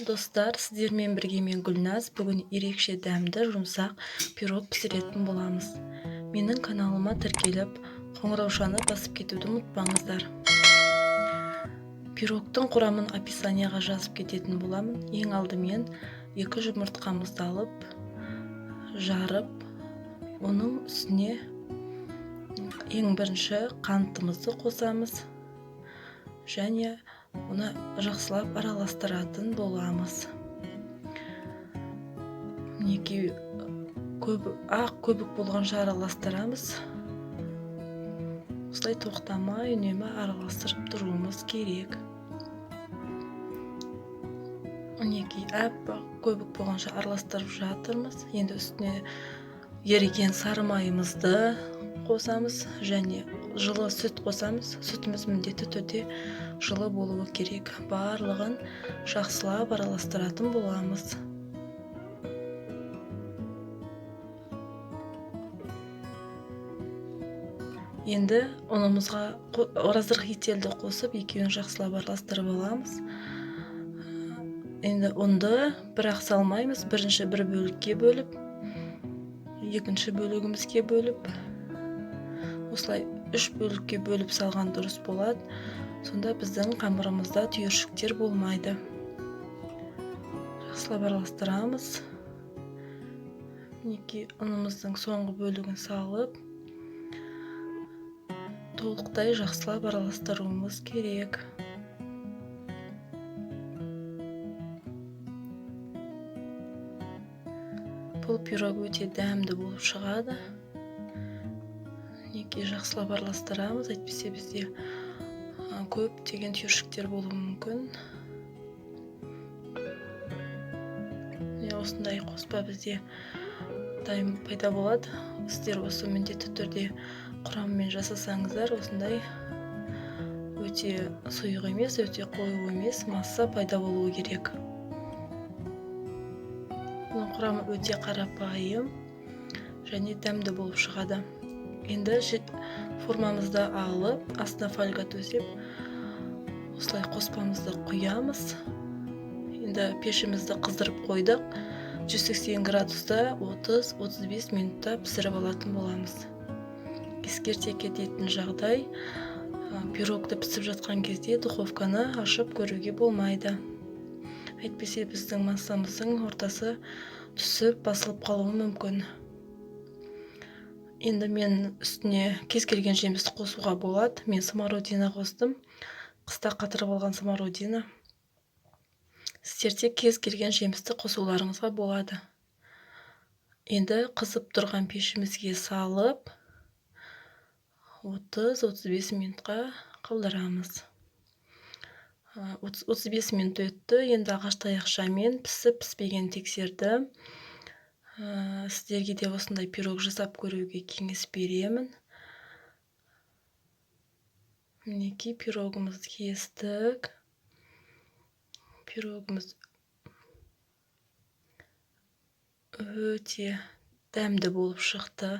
Достар, сіздермен бірге мен Гүлназ. Бүгін ерекше дәмді жұмсақ пирог пісіретін боламыз. Менің каналыма тіркеліп, қоңыраушаны басып кетуді ұмытпаңыздар. Пирогтың құрамын описанияға жазып кететін боламын. Ең алдымен 2 жұмыртқамызды алып, жарып, оның үстіне ең бірінші қантымызды қосамыз және оны жақсылап араластыратын боламыз. Мінекей, ақ көбік болғанша араластырамыз. Осылай тоқтамай үнемі араластырып тұруымыз керек. Мінекей, аппақ көбік болғанша араластырып жатырмыз. Енді үстіне еріген сары майымызды қосамыз және жылы сүт қосамыз. Сүтіміз міндетті түрде жылы болуы керек. Барлығын жақсылап араластыратын боламыз. Енді ұнымызға разрыхлительді қосып, екеуін жақсылап араластырып аламыз. Енді ұнды бірақ салмаймыз. Бірінші бір бөлікке бөліп, екінші бөлігімізге бөліп, осылай 3 бөлікке бөліп салған дұрыс болады. Сонда біздің қамырымызда түйіршіктер болмайды. Жақсылап араластырамыз. Мінекей, ұнымыздың соңғы бөлігін салып, толықтай жақсылап араластыруымыз керек. Бұл пирог өте дәмді болып шығады. Мінекей, жақсылап араластырамыз, әйтпесе бізде көптеген түйіршіктер болуы мүмкін. Міне, осындай қоспа бізде дайын пайда болады. Сіздер осы міндетті түрде құрамымен жасасаңыздар, осындай өте сұйық емес, өте қою емес масса пайда болуы керек. Бұның құрамы өте қарапайым және дәмді болып шығады. Енді формамызды алып, астына фольга төсеп, осылай қоспамызды құямыз. Енді пешімізді қыздырып қойдық. 180 градуста 30-35 минутта пісіріп алатын боламыз. Ескерте кететін жағдай, пирогты пісіп жатқан кезде духовканы ашып көруге болмайды. Әйтпесе біздің массамыздың ортасы түсіп басылып қалуы мүмкін. Енді мен үстіне кез келген жемісті қосуға болады. Мен смородина қостым. Қыста қатырып алған смородина. Сіздер де кез келген жемісті қосуларыңызға болады. Енді қызып тұрған пешімізге салып, 30-35 минутқа қалдырамыз. 35 минут өтті. Енді ағаш таяқшамен пісіп піспегенін тексердім. Сіздерге де осындай пирог жасап көруге кеңес беремін. Мінекей, пирогымызды кестік. Пирогымыз өте дәмді болып шықты.